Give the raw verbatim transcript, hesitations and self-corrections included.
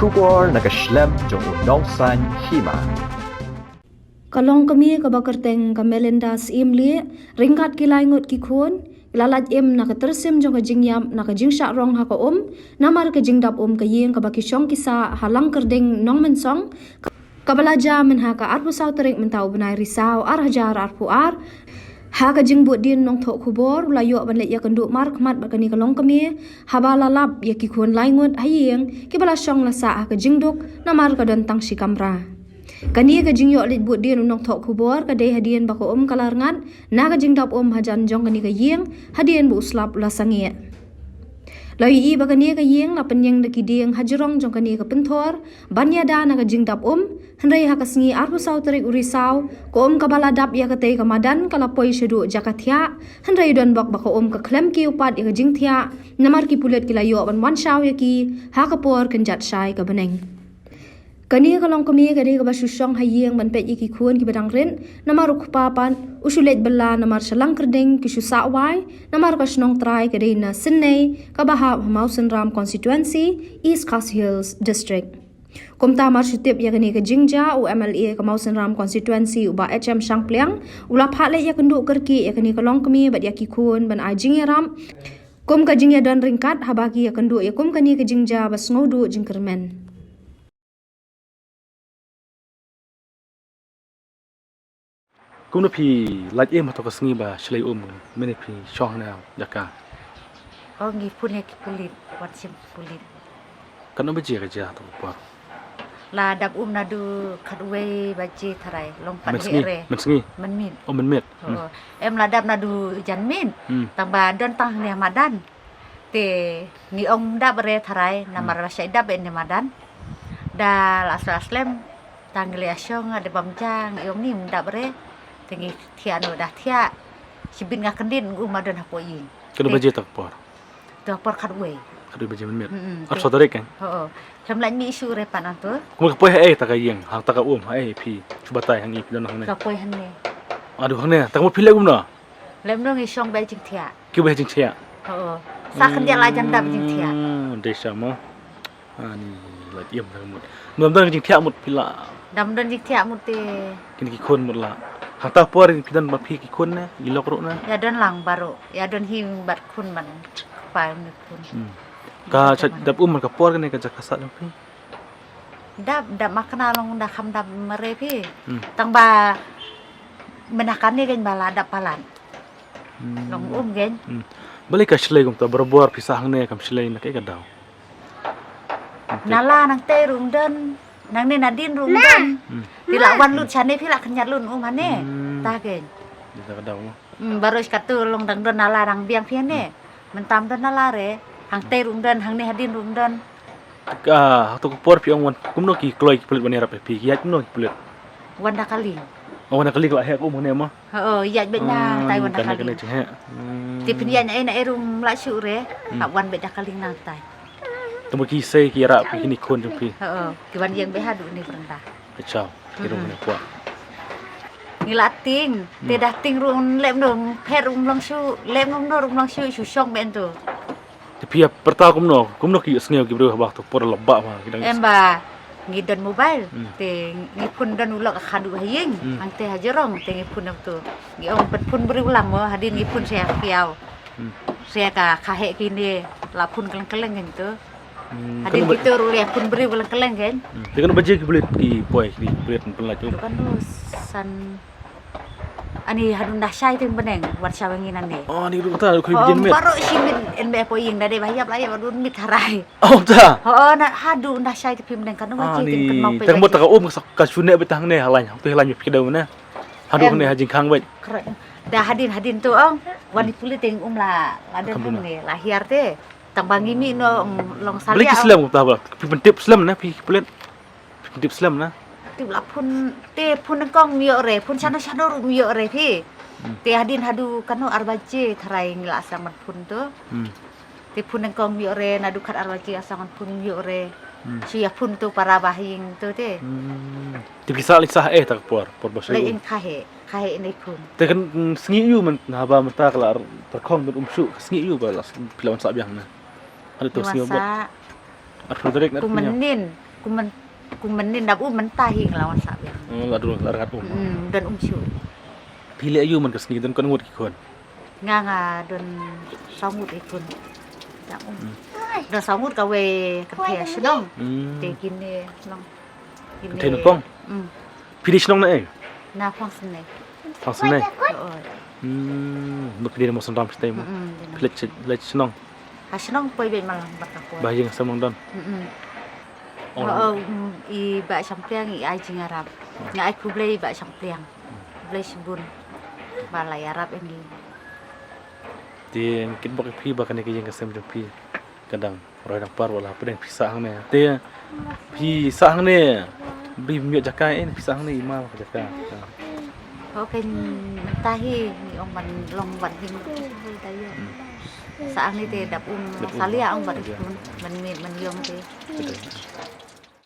Khubor na ka shlem jong u nongsan hima. Ka longkmie kaba kyrteng ka Melinda Syiemlieh, ryngkat ki lai ngut ki khun, ki la lait im na ka tyrsim jong ka jingïap na ka jingshah rong ha ka um, namar ka jingdap um ka ïing kaba ki shong ki sah ha Langkyrding Nongmynsong, kaba la jia mynha ka arphew saw tarik mynta u bnai Risaw ar hajar arphew ar. Ha ka jingbud dien u nongthoh khubor u la ïoh ban leit ïakynduh markhmat bad kane ka longkmie, haba la lap ïa ki khun lai ngut ha ïing kiba la shong la sah ha ka jingduk namar ka don tang shi kamra. Kane ka jingïoh leit bud dien u nongthoh khubor ka dei hadien ba ka um ka la rngat na ka jingdap um hajan jong kane ka ïing hadien ba u slap u la sangeh. La ïohi ba kane ka ïing la pynïeng da ki dieng hajrong jong kane ka pynthor ban ïada na ka jingdap um, hynrei ha ka sngi arphew saw tarik u Risaw, ka um kaba la dap ïa katei ka madan ka la poi shaduh jaka thiah, hynrei don bok ba ka um ka khlem kiew pat ïa ka jingthiah, namar ki pulit ki la ïoh ban wan shaw ïa ki ha ka por kynjat shai ka bneng. Kane ka longkmie ka dei kaba shu shong ha ïing ban peit ïa ki khun kiba dang rit, namar u kpa pat u shu leit bylla namar sha Langkyrding ki shu sah wai, namar ka shnong trai ka dei na Synei kaba hap ha Mawsynram Constituency, East Khasi Hills District. Kumta mar shu tip ïa kane ka jingjia, u M L A ka Mawsynram Constituency u Bah H M Shangpliang u la phah leit ïakynduh kyrkieh ïa kane ka longkmie bad ïa ki khun ban ai jingïarap kum ka jingïadon ryngkat haba ki ïakynduh ïa kum kane ka jingjia ba sngewduh jingkyrmen. Kumno phi lait im ha kato ka sngi ba shlei um, mynne phi shong hangne jaka? Oh, ngi phone ïa ki pulit, wat shim ki pulit. Katno baje ka jia kato ka por? La dap um naduh khatwei baje tharai, long pat heh re. Mynsngi? Mynmiet. Oh, mynmiet. Hmm. Oh, em la dap naduh janmiet. Hmm. Tang ba don tang hangne ha madan. Te ngi ong ym dap re tharai, namar ba shah dap ïa ne madan. Da la slem, tang ngi leit shong, da bam jang, ngi ong ni ym dap re. Te ngi thiah noh da thiah. Shibit nga kyndit ngi um ba don hapoh ïing. Katno baje kato ka por? Kato ka por khatwei. Khatwei baje mynmiet. Mm-mm. Arphew saw tarik kan? Ho. Khlem lait mih shuh re pat nangto. Kumno ka poi ha ei kato ka ïing, ha kato ka um, ha ei phi shu batai hangne phi don hangne? Ka poi hangne. Aduh hangne, tang ba phi leh kumno? Lem nong ngi shong bad jingthiah. Ki bad jingthiah. Oh. Sa khyndiat la jan dap jingthiah. Hmm, dei sha mo. Ani la ïem dang mut. Ngam dang jingthiah mut phi la. Dam don jingthiah mut te. Kine ki khun mut la. Hangta por phi don ma phi ki khun ne, i lok ruh ne. Ïa don lang baroh. Ïa don hi bad khun ban. Kpa ne khun. Hmm. Ka sha dap um ka por kane ka jaka sah jong phi. Dap, dap ma kane long da kham dap mare phi. Hmm. Tang ba mynta kane kein ba la dap palat. Hmm. Long um kein. Hmm. Balei ka shlei kumta barabor phi sah hangne kam shlei na kaei ka daw? Nala nangtei ruh ym don, nangne nadien ruh ym don. Hmm. Phi la wan lut shane phi la khyndiat lut um hangne. Hmm. Ta kein. Dei ta ka daw mo. Hmm, baroh shi katto long dang don nala dang biang phi hangne. Hmm. Mynta ym don nala re, hangtei ruh ym don, hangne hadien ruh ym don. Ka, ha kato ka por phi ong wan, kumno ki kloi ki pulit ban ïarap ïa phi, ki ïaid kumno ki pulit? Wan da kali. Oh, wan da kali ka la heh ka um hangne mo? Ho, ïaid beit na tai wan da kali. Kane, kane jingheh. Hmm. Te phin ïaid na ei na ei ruh ym lah shuh re, hmm, hap wan beit da kali nangtai. Te mo ki sei ki ïarap ïa kine ki khun jong phi? Ho, ki wan ïeng beit haduh ne pyrda. Ka chau, ki rung ne kwah. Ngi la tieng, te da tieng ruh lem dong, phet ruh long shu, lem dong ruh long shu, shu shong ben tu. Te phi ïa pyrta kumno, kumno ki sngew ki briew haba tu por la ba ma ki dang. Em ba, ngi don mobile, hmm, te ngi phone don u lok ha khadduh ha ïing, hmm, hangte ha jrong, te ngi phone tu. Ngi ong pynphone briew lang mo, hadien ngi phone sha kiaw. Hmm. Sha ka kha heh kine, la phone kylleng kylleng kan tu. Hmm, hadien kito ruh ïa phone briew kylleng kylleng kan. Hmm. Te katno baje ki pulit ki poi ki pulit pynlait um? Kan tu san. Ani haduh nda shai te bneng wat shai ngi nane. Oh, ni ruh ta ruh khui bijin met. Baroh shi mit en be poi ïing da dei ba ïap la ïap haduh mit harai. Oh, ta. Ho, na haduh nda shai te bneng katno baje te kan mau poi. Tang bot ta ka um ka shu ne beit hangne halai. Te halai mi phi dau ne. Haduh ne ha jingkhang beit. Da hadien hadien tu ong. Wan i pulit te um la la den hangne la hiar te. Tang ba ngi mih noh, mm, long salia. Balei ki slem kumta ba? Phi pyntip slem na phi ki pulit. Phi pyntip slem na. Tip la phone te phone nyngkong ym ïoh re, phone shano shano ruh ym ïoh re phi. Hmm. Te hadien haduh kano ar baje tharai ngi la sdang ban phone tu. Hmm. Te phone nyngkong ym ïoh re, naduh khat ar baje la sdang ban phone ym ïoh re. Hmm. Shu ïa phone tu para ba ha ïing tu te. Hmm. Te phi sah leit sah eh ta ka por, por ba shu. Leit ïing kha heh. Kha heh ne khun. Te kan, mm, sngi ïu man, haba mynta ka la tyrkhong ban um shuh, sngi ïu ba la s-, phi la wan sah biang na. Haduh to sngi ba. Arphew tarik na. Kum mynnin. Kum myn, kum mynnin dap um mynta hi nga la wan sah biang. Hmm, la don la rangat um. Hmm, don um shuh. Phi leh aïu man ka sngi, don katno ngut ki khun? Nga nga don saw ngut ki khun. Dap um. Hmm. Don saw ngut, kawei kynthei ha shnong. Hmm. Te kine shnong. Kynthei Nongpong? Hmm. Phi dei shnong na ei? Na Phongsynei. Phongsynei? Oo. Hmm, ba phi dei na Mawsynram shatei mo. Hmm, dei na. Phi leit, leit shnong? Ha shnong poi beit malang bad ka por. Ba ïing sem nongdon. Hmm. Oh. Oo, mm, i Bah Shangpliang i ai jingïarap. Nga ai khublei i Bah Shangpliang. Khublei shibun. Ba la ïarap ïa ngi. Te kitbok ïa phi ba kane ka ïing ka sem jong phi ka dang roi dang par, wat la pdeng phi sah hangne. Te phi sah hangne, bym ïoh jaka, eh, phi sah hangne i mal ka jaka. Ho, kan mynta hi ngi ong ban long ban hing. Hmm. Sah hangne te dap um. Dap um. Salia ong ban, ya, um ban miet ban ïong te. Betul.